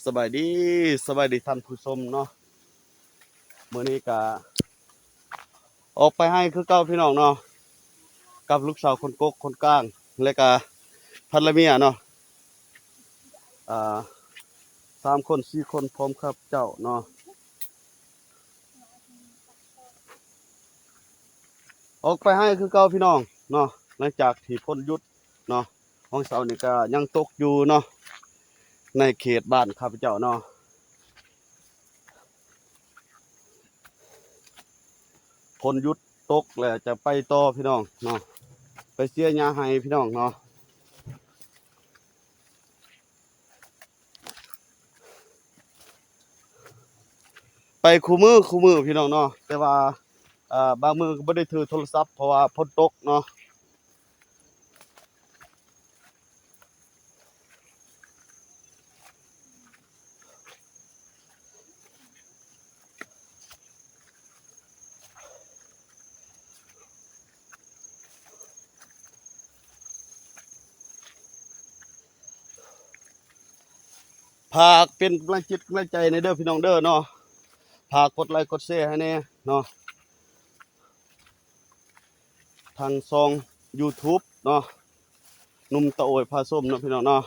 ສະບາຍດີ ສະບາຍດີທ່ານຜູ້ຊົມເນາະ. ມື້ນີ້ກະອອກໄປໄຮ່ຄືເກົ່າພີ່ນ້ອງເນາະ ກັບລູກສາວຄົນກົກຄົນກາງ ແລະກະພັນລະເມຍເນາະ ອ່າ ສາມຄົນສີ່ຄົນ ພ້ອມຂ້າພະເຈົ້າເນາະ. ອອກໄປໄຮ່ຄືເກົ່າພີ່ນ້ອງເນາະ ຫຼັງຈາກທີ່ຝົນຢຸດເນາະ. ຫວ່າງເຊົ້ານີ້ກະຍັງຕົກຢູ່ເນາະ ໃນເຂດບ້ານຂ້າພະເຈົ້າເນາະ. ຝົນຢຸດຕົກແລ້ວຈະໄປຕໍ່ພີ່ນ້ອງເນາະ ໄປເສຍຫຍ້າໄຮ່ພີ່ນ້ອງເນາະ. ໄປຄູ່ມື້ຄູ່ມື້ພີ່ນ້ອງເນາະ ແຕ່ວ່າ ເອີ ບາງມື້ກໍບໍ່ໄດ້ຖືໂທລະສັບ ເພາະວ່າຝົນຕົກເນາະ. ຝາກເປັນກຳລັງຈິດກຳລັງໃຈແດ່ເດີພີ່ນ້ອງເດີເນາະ. ຝາກກົດໄລກົດແຊໃຫ້ແດ່ເນາະ ທາງຊ່ອງຢູທູບເນາະ ໜຸ່ມຕາໂອຍພາຊົມເນາະພີ່ນ້ອງເນາະ.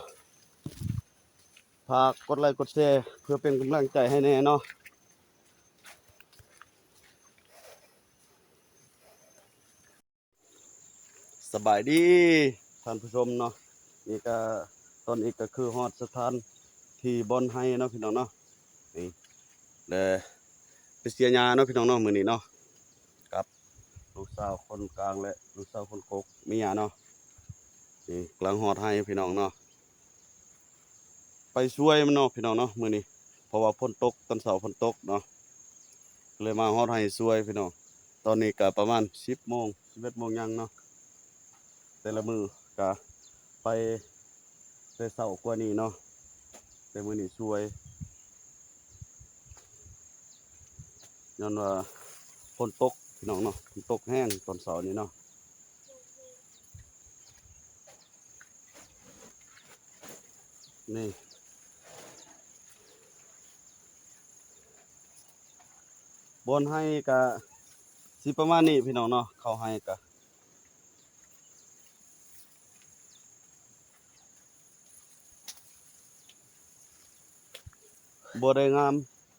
ຝາກກົດໄລກົດແຊເພື່ອເປັນກຳລັງໃຈໃຫ້ແດ່ເນາະ. ສະບາຍດີທ່ານຜູ້ຊົມເນາະ. ນີ້ກະ ຕອນນີ້ກະຄືຮອດສະຖານທີ່ບ່ອນໄຮ່ເນາະພີ່ນ້ອງເນາະ. ນີ້ ແລະ ໄປເສຍຫຍ້າເນາະພີ່ນ້ອງເນາະ ມື້ນີ້ເນາະ ກັບລູກສາວຄົນກາງ ແລະ ລູກສາວຄົນກົກເມຍເນາະ. ນີ້ກຳລັງຮອດໄຮ່ພີ່ນ້ອງເນາະ. ໄປຊ່ວຍມັນເນາະພີ່ນ້ອງເນາະ ມື້ນີ້ ເພາະວ່າຝົນຕົກ ຕອນເຊົ້າຝົນຕົກເນາະ ກໍເລີຍມາຮອດໄຮ່ຊ່ວຍພີ່ນ້ອງ. ຕອນນີ້ກໍປະມານສິບໂມງ ສິບເອັດໂມງຫຍັງເນາະ. ແຕ່ລະມື້ກໍໄປແຕ່ເຊົ້າກວ່ານີ້ເນາະ ແຕ່ມື້ນີ້ຊ່ວຍ ຍ້ອນວ່າຝົນຕົກພີ່ນ້ອງເນາະ ຝົນຕົກແຮງຕອນເຊົ້ານີ້ເນາະ. ນີ້ ບ່ອນໄຮ່ກະຊິປະມານນີ້ພີ່ນ້ອງເນາະ ເຂົ້າໄຮ່ກະບໍ່ໄດ້ງາມ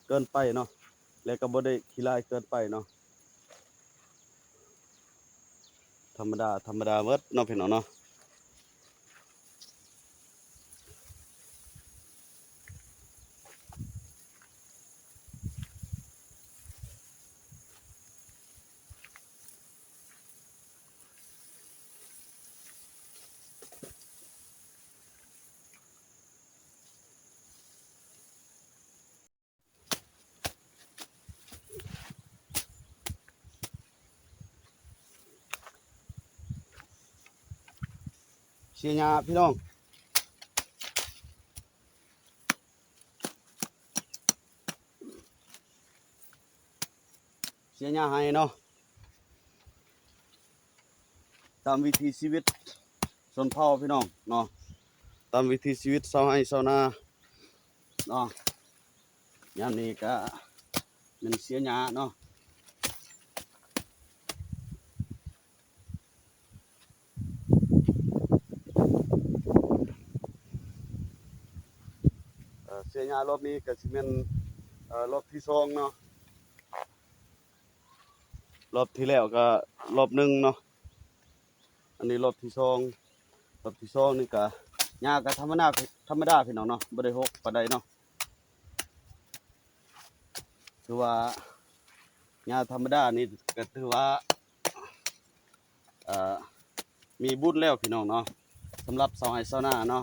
ເກີນໄປເນາະ ແລະກະບໍ່ໄດ້ຂີ້ຮ້າຍເກີນໄປເນາະ. ທຳມະດາ ທຳມະດາໝົດເນາະພີ່ນ້ອງເນາະ. ເສຍຫຍ້າພີ່ນ້ອງ ເສຍຫຍ້າໄຮ່ເນາະ. ຕາມວິຖີຊີວິດຊົນເຜົ່າພີ່ນ້ອງເນາະ ຕາມວິຖີຊີວິດຊາວໄຮ່ຊາວນາເນາະ. ຍາມນີ້ກະແມ່ນເສຍຫຍ້າເນາະ ເອີ ເສຍຫຍ້າລອບນີ້ກະຊິແມ່ນ ເອີ ລອບທີສອງເນາະ. ລອບທີ່ແລ້ວກໍລອບໜຶ່ງເນາະ ອັນນີ້ລອບທີສອງ. ລອບທີສອງນີ້ກໍຫຍ້າກໍທຳມະດາ ທຳມະດາພີ່ນ້ອງເນາະ ບໍ່ໄດ້ຮົກປານໃດເນາະ. ຖືວ່າຫຍ້າທຳມະດານີ້ກໍຖືວ່າ ເອີ ມີບຸນແລ້ວພີ່ນ້ອງເນາະ ສຳລັບຊາວໄຮ່ຊາວນາເນາະ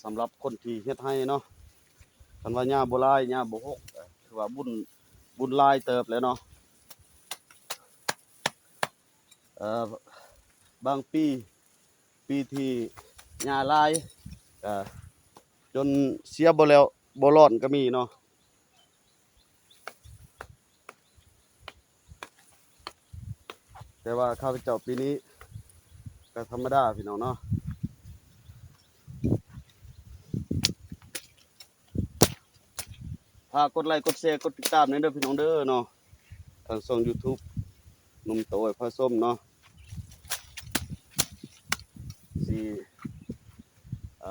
ສຳລັບຄົນທີ່ເຮັດໄຮ່ເນາະ. ຄັນວ່າຫຍ້າບໍ່ຫຼາຍ ຫຍ້າບໍ່ຮົກ ຖືວ່າບຸນ ບຸນຫຼາຍເຕີບແລ້ວເນາະ. ເອີ ບາງປີ ປີທີ່ຫຍ້າຫຼາຍ ເອີ ຈົນເສຍບໍ່ແລ້ວບໍ່ລ້ອນກໍມີເນາະ. ແຕ່ວ່າຂ້າພະເຈົ້າປີນີ້ກໍທຳມະດາພີ່ນ້ອງເນາະ. າກົດໄລກົດແຊກົດຕິດຕາມແດ່ເດີພີ່ນ້ອງເດີເນາະ ທາງຊ່ອງ YouTube ໜຸ່ມຕາໂອຍພາຊົມເນາະ ຊິ ເອີ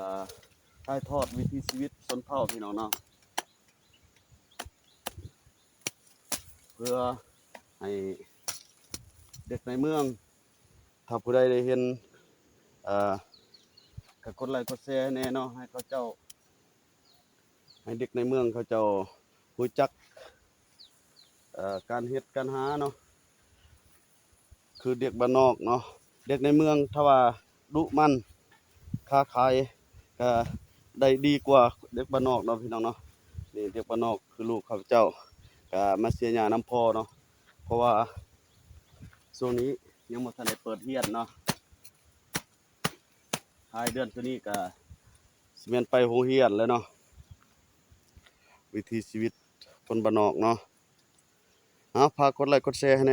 ຖ່າຍທອດວິຖີຊີວິດຊົນເຜົ່າພີ່ນ້ອງເນາະ ເພື່ອໃຫ້ເດັກໃນເມືອງ ຖ້າຜູ້ໃດໄດ້ເຫັນ ເອີ ກໍກົດໄລກົດແຊໃຫ້ແດ່ເນາະ ໃຫ້ເຂົາເຈົ້າ ໃຫ້ເດັກໃນເມືອງເຂົາເຈົ້າຮູ້ຈັກ ເອີ ການເຮັດການຫາເນາະ ຄືເດັກບ້ານນອກເນາະ ເດັກໃນເມືອງຖ້າວ່າດຸໝັ່ນຄ້າຂາຍ ກະໄດ້ດີກວ່າເດັກບ້ານນອກເນາະພີ່ນ້ອງເນາະ ນີ້ເດັກບ້ານນອກຄືລູກຂ້າພະເຈົ້າ ກະມາເສຍຫຍ້ານຳພໍ່ເນາະ ເພາະວ່າຊ່ວງນີ້ຍັງບໍ່ທັນໄດ້ເປີດຮຽນເນາະ ທ້າຍເດືອນໂຕນີ້ກະຊິແມ່ນໄປໂຮງຮຽນແລ້ວເນາະ ວິຖີຊີວິດຄົນບ້ານນອກເນາະ ເອົາ ຝາກກົດໄລກົດແຊໃຫ້ແດ່.